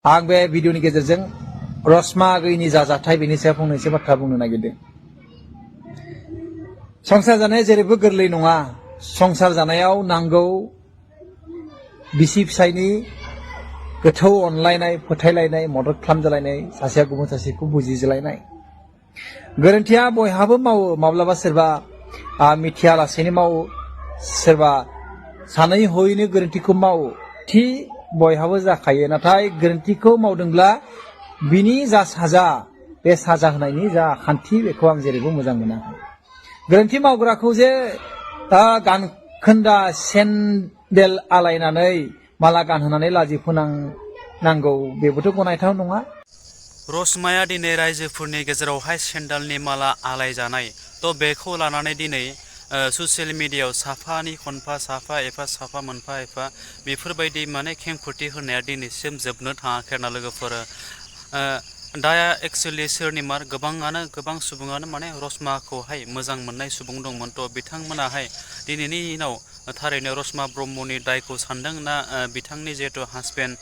आं बे भिडिअनि गेजेरजों रसमा गैयिनि जाथाय बेनि सायाव फंनैसो बाथ्रा बुंनो नागिरदों। संसार जानाया जेरैबो गोरलै नङा। संसार जानायाव नांगौ बिसि फिसायनि गोथौ अनलायनाय, फोथायलायनाय, मदद खालामजालायनाय, सासेया गुबुन सासेखौ बुजिज्लायनाय। गोरोन्थिया बयहाबो मावो। माब्लाबा सोरबा मिथिया लासेनो मावो, सोरबा सानै हयैनो गोरोन्थिखौ मावो। थि बयहाबो जाखायो। नाथाय गोरोन्थिखौ मावदोंब्ला बिनि जा साजा, बे साजा होनायनि जा खान्थि, बेखौ आं जेरैबो मोजां मोनाखै। गोरोन्थि मावग्राखौ जे गानखोन्दा सेन्देल आलायनानै माला गानहोनानै लाजि फोनांनांगौ, बेबोथ' गनायथाव नङा। रसमाया दिनै रायजोफोरनि गेजेरावहाय सेन्देलनि माला आलायजानाय, बेखौ लानानै दिनै ससियेल मिडियायाव साफानि खनफा साफा एफा साफा मोनफा एफा बेफोरबायदि खेंफोरथि होनाया दिनैसिम जोबनो थाङाखै आरोना लोगोफोर। दा एक्सुवेलि सोरनि गोबां सुबुङानो रसमाखौहाय मोजां मोननाय सुबुं दंमोन। बिथांमोनाहाय दिनैनि दिनाव थारैनो रसमा ब्रह्मनि दायखौ सानदों ना बिथांनि जिहेतु हासबेन्ड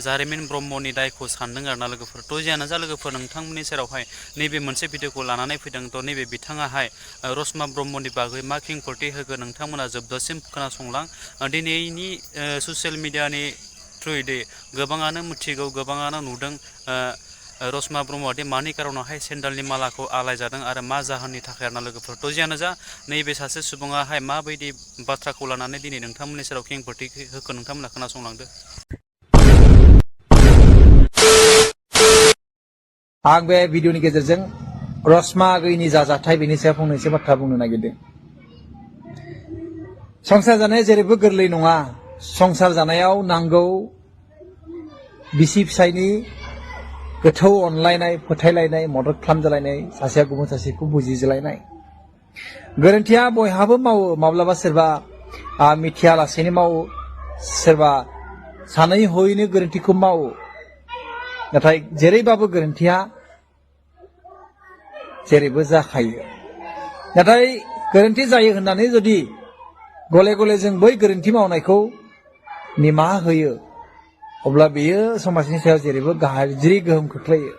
जारिमिन ब्रह्मनि दायखौ सानदों आरोना लोगोफोर। जियानो जा लोगोफोर, नोंथांमोननि सेरावहाय नैबे मोनसे भिडिअखौ लानानै फैदों। नैबे बिथाङाहाय रसमा ब्रह्मनि बागै मा खेंफोरथि होगोन, नोंथांमोना जोबजासिम खोनासंलां। दिनैनि ससियेल मिडियानि थ्रुयै गोबाङानो मिथिगौ, गोबाङानो नुदों रसमा ब्रह्मआदि मानि कारनावहाय सेन्देलनि मालाखौ आलायजादों आरो मा जाहोननि थाखाय आरोना लोगोफोर। जियानो जा नैबे सासे सुबुङाहाय माबायदि बाथ्राखौ लानानै दिनै नोंथांमोननि सेराव खेंफोरथि होखो, नोंथांमोना खोनासंलांदो। आं बे भिडिअनि गेजेरजों रसमा गैयिनि जाथाय बेनि सायाव फंनैसो बाथ्रा बुंनो नागिरदों। संसार जानाया जेरैबो गोरलै नङा। संसार जानायाव नांगौ बिसि फिसायनि गोथौ अनलायनाय, फोथायलायनाय, मदद खालामजालायनाय, सासेया गुबुन सासेखौ बुजिज्लायनाय। गोरोन्थिया बयहाबो मावो। माब्लाबा सोरबा मिथिया लासेनो मावो, सोरबा सानै हयैनो गोरोन्थिखौ मावो। नाथाय जेरैबाबो गोरोन्थिया जेरैबो जाखायो। नाथाय गोरोन्थि जायो होननानै जुदि गले गले जों बै गोरोन्थि मावनायखौ निमाहा होयो, अब्ला बेयो समाजनि सायाव जेरैबो गाज्रि गोहोम खोख्लैयो।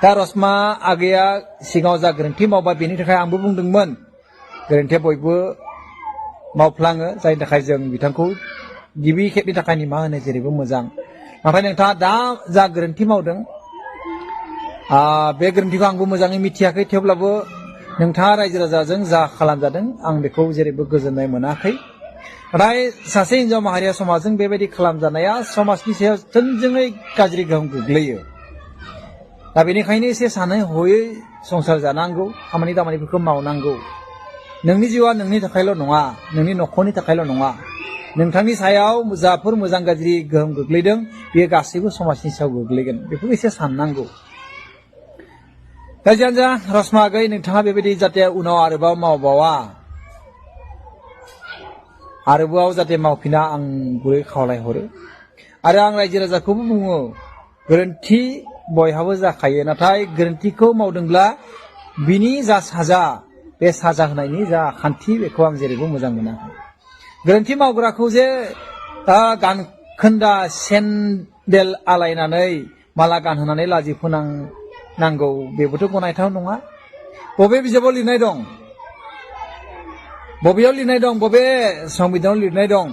दा रसमा आगैया सिगाङाव जा गोरोन्थि मावबाय, बेनि थाखाय आंबो बुंदोंमोन गोरोन्थिया बयबो मावफ्लाङो, जायनि थाखाय जों बिथांखौ गिबि खेबनि थाखाय निमाहा होनाय जेरैबो मोजां। नाथाय नोंथाङा दा जा गोरोन्थि मावदों, बे गोरोन्थिखौ आंबो मोजाङै मिथियाखै। थेवब्लाबो नोंथाङा रायजो राजाजों जा खालामजादों, आं बेखौ जेरैबो गोजोननाय मोनाखै। नाथाय सासे हिनजाव माहारिया समाजजों बेबायदि खालामजानाया समाजनि सायाव थोंजोङै गाज्रि गोहोम गोग्लैयो। दा बेनिखायनो एसे सानै हयै संसार जानांगौ, खामानि दामानिफोरखौ मावनांगौ। नोंनि जिउआ नोंनि थाखायल' नङा, नोंनि न'खरनि थाखायल' नङा। नोंथांनि सायाव जाफोर मोजां गाज्रि गोहोम गोग्लैदों, बेयो गासैबो समाजनि सायाव गोग्लैगोन। बेखौ एसे साननांगौ। दा जियानो जा रसमा आगै, नोंथाङा बेबायदि जाहाथे उनाव आरोबाव मावबावा, आरोबाव जाहाथे मावफिना, आं गुरै खावलायहरो। आरो आं रायजो राजाखौबो बुङो, गोरोन्थि बयहाबो जाखायो। नाथाय गोरोन्थिखौ मावदोंब्ला बिनि जा साजा, बे साजा होनायनि जा खान्थि, बेखौ आं जेरैबो मोजां मोनाखै। गोरोन्थि मावग्राखौ जे गानखोन्दा सेन्देल आलायनानै माला गानहोनानै लाजि फोनांनांगौ, बेबोथ' गनायथाव नङा। बबे बिजाबाव लिरनाय दं? बबेयाव लिरनाय दं? बबे संबिधानाव लिरनाय दं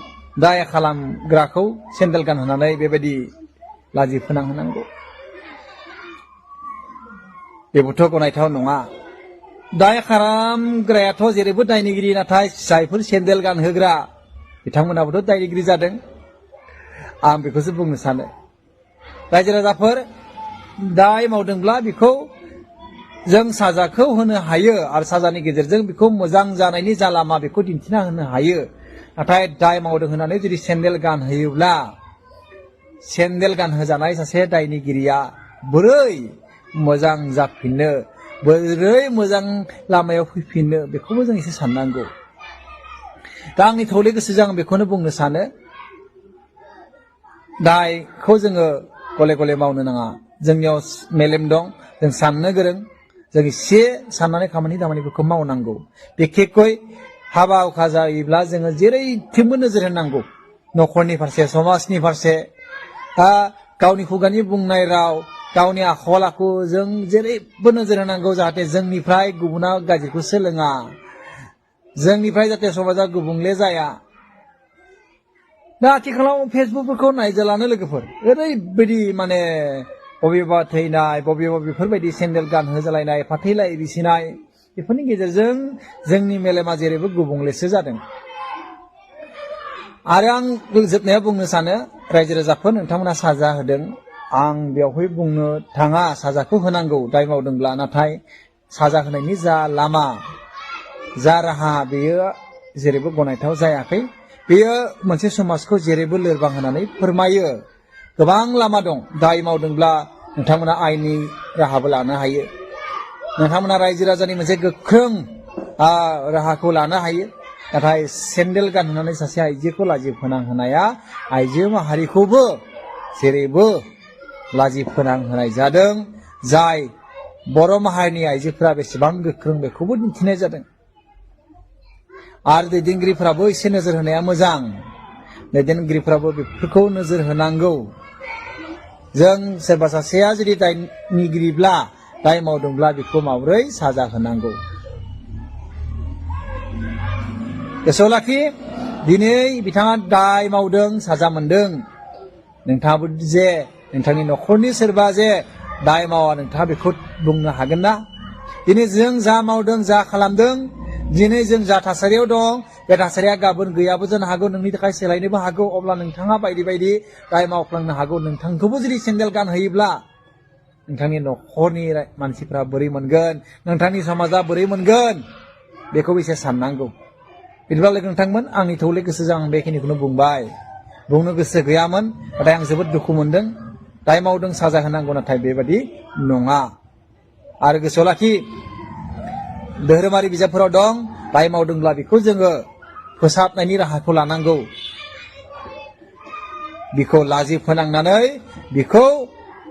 दाय खालामग्राखौ सेन्देल गानहोनानै बेबायदि लाजि फोनांहोनांगौ? बेबोथ' गनायथाव नङा। दाय खालामग्रायाथ' जेरैबो दायनिगिरि, नाथाय जायफोर सेन्देल गानहोग्रा बिथांमोनाबोथ' दायनिगिरि जादों। आं बेखौसो बुंनो सानो। रायजो राजाफोर, दाय मावदोंब्ला बेखौ जों साजाखौ होनो हायो, आरो साजानि गेजेरजों बेखौ मोजां जानायनि जा लामा, बेखौ दिन्थिना होनो हायो। नाथाय दाय मावदों होननानै जुदि सेन्देल गानहोयोब्ला, सेन्देल गानहोजानाय सासे दायनिगिरिया बोरै मोजां जाफिननो, बोरै मोजां लामायाव फैफिननो, बेखौबो जों एसे साननांगौ। दा आंनि थौले गोसोजों आं बेखौनो बुंनो सानो, दायखौ जोङो गले गले मावनो नाङा। जोंनियाव मेलेम दं, जों साननो गोरों, जों एसे साननानै खामानि दामानिफोरखौ मावनांगौ। बिखेखै हाबा हुखा जायोब्ला जोङो जेरैथिंबो नोजोर होनांगौ, न'खरनि फारसे, समाजनि फारसे, गावनि खुगानि बुंनाय राव गावनि आखल आखु जों जेरैबो नोजोर होनांगौ जाहाथे जोंनिफ्राय गुबुना गाज्रिखौ सोलोङा जोंनिफ्राय जाहाथे समाजा गुबुंले जाया दा आथिखालाव फेसबुकफोरखौ नायजेलानो लोगोफोर ओरैबायदि माने बबेबा थैनाय बबेबा बेफोरबायदि सेन्देल गानहोजालायनाय फाथैलाय बिसिनाय बेफोरनि गेजेरजों जोंनि मेलेमा जेरैबो गुबुंलेसो जादों आरो आं जोबनायाव बुंनो सानो रायजो राजाफोर नोंथांमोना साजा होदों आं बेवहाय बुंनो थाङा साजाखौ होनांगौ दाय मावदोंब्ला नाथाय साजा होनायनि जा लामा जा राहा बेयो जेरैबो गनायथाव जायाखै बेयो मोनसे समाजखौ जेरैबो लोरबां होनानै फोरमायो गोबां लामा दं दाय मावदोंब्ला नोंथांमोना आयेननि राहाबो लानो हायो नोंथांमोना रायजो राजानि मोनसे गोख्रों राहाखौ लानो हायो नाथाय सेन्देल गानहोनानै सासे आइजोखौ लाजि फोनांहोनाया आइजो माहारिखौबो जेरैबो लाजि फोनांहोनाय जादों जाय बर' माहारिनि आइजोफोरा बेसेबां गोख्रों बेखौबो दिन्थिनाय जादों आरो दैदेनगिरिफोराबो एसे नोजोर होनाया मोजां दैदेनगिरिफोराबो बेफोरखौ नोजोर होनांगौ जों सोरबा सासेया जुदि दायनिगिरिब्ला दाय मावदोंब्ला बेखौ माबोरै साजा होनांगौ गोसोआव लाखि दिनै बिथाङा दाय मावदों साजा मोनदों नोंथाङाबो जे नोंथांनि न'खरनि सोरबा जे दाय मावा नोंथाङा बेखौ बुंनो हागोन ना दिनै जों जा मावदों जा खालामदों दिनै जों जा थासारियाव दं बे थासारिया गाबोन गैयाबो जानो हागौ नोंनि थाखाय सोलायनोबो हागौ अब्ला नोंथाङा बायदि बायदि दाय मावफ्लांनो हागौ नोंथांखौबो जुदि सेन्देल गानहोयोब्ला नोंथांनि न'खरनि मानसिफ्रा बोरै मोनगोन नोंथांनि समाजा बोरै मोनगोन बेखौबो एसे साननांगौ बिदिब्ला लोगो नोंथांमोन आंनि थौले गोसोजों आं बेखिनिखौनो बुंबाय बुंनो गोसो गैयामोन नाथाय आं जोबोद दुखु मोनदों दाय मावदों साजा होनांगौ नाथाय बेबादि नङा आरो गोसोआव लाखि धोरोमारि बिजाबफोराव दं दाय मावदोंब्ला बेखौ जोङो फोसाबनायनि राहाखौ लानांगौ बिखौ लाजि फोनांनानै बिखौ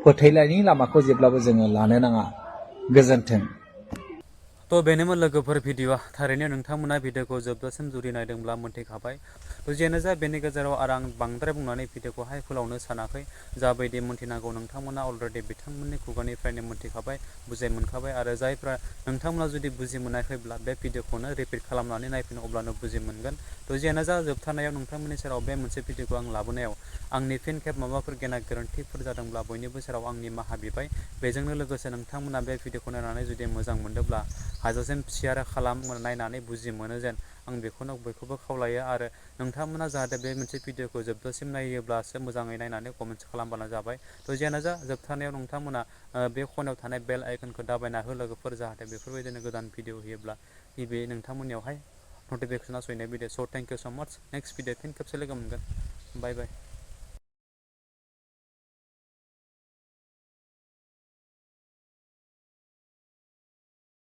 फोथैलायनि लामाखौ जेब्लाबो जोङो लानो नाङा गोजोन्थों तो बेनोमोन लोगोफोर भिडिअआ थारैनो नोंथांमोना भिडिअखौ जोबजासिम जुदि नायदोंब्ला मोन्थिखाबाय तो जेनो जा बेनि गेजेराव आरो आं बांद्राय बुंनानै भिडिअखौहाय फोलावनो सानाखै जाबायदि मोन्थिनांगौ नोंथांमोना अलरेडि बिथांमोननि खुगानिफ्रायनो मोन्थिखाबाय बुजाय मोनखाबाय आरो जायफ्रा नोंथांमोना जुदि बुजि मोनाखैब्ला बे भिडिअखौनो रिपिट खालामनानै नायफिन अब्लानो बुजि मोनगोन तो जेनो जा जोबथारनायाव नोंथांमोननि सेराव बे मोनसे भिडिअखौ आं लाबोनायाव आंनि फिन खेब माबाफोर गेना गोरोन्थिफोर जादोंब्ला बयनिबो सेराव आं निमाहा बिबाय बेजोंनो लोगोसे नोंथांमोना बे भिडिअखौ नायनानै जुदि मोजां मोनदोंब्ला हाजासिम सियार खालाम नायनानै बुजि मोनो जेन आं बेखौनो बयखौबो खावलायो आरो नोंथांमोना जाहाथे बे मोनसे भिडिअखौ जोबजासिम नायोब्लासो मोजाङै नायनानै कमेन्ट्स खालामबानो जाबाय तो जियानो जा जोबथारनायाव नोंथांमोना बे खनायाव थानाय बेल आइकनखौ दाबायना हो लोगोफोर जाहाथे बेफोरबायदिनो गोदान भिडिअ होयोब्ला बे नोंथांमोननियावहाय नटिफिकेसना सहैनाय भिडिअ स थेंक इउ स माच नेक्स्ट भिडिअ फिन खेबसे लोगो मोनगोन बाय बाय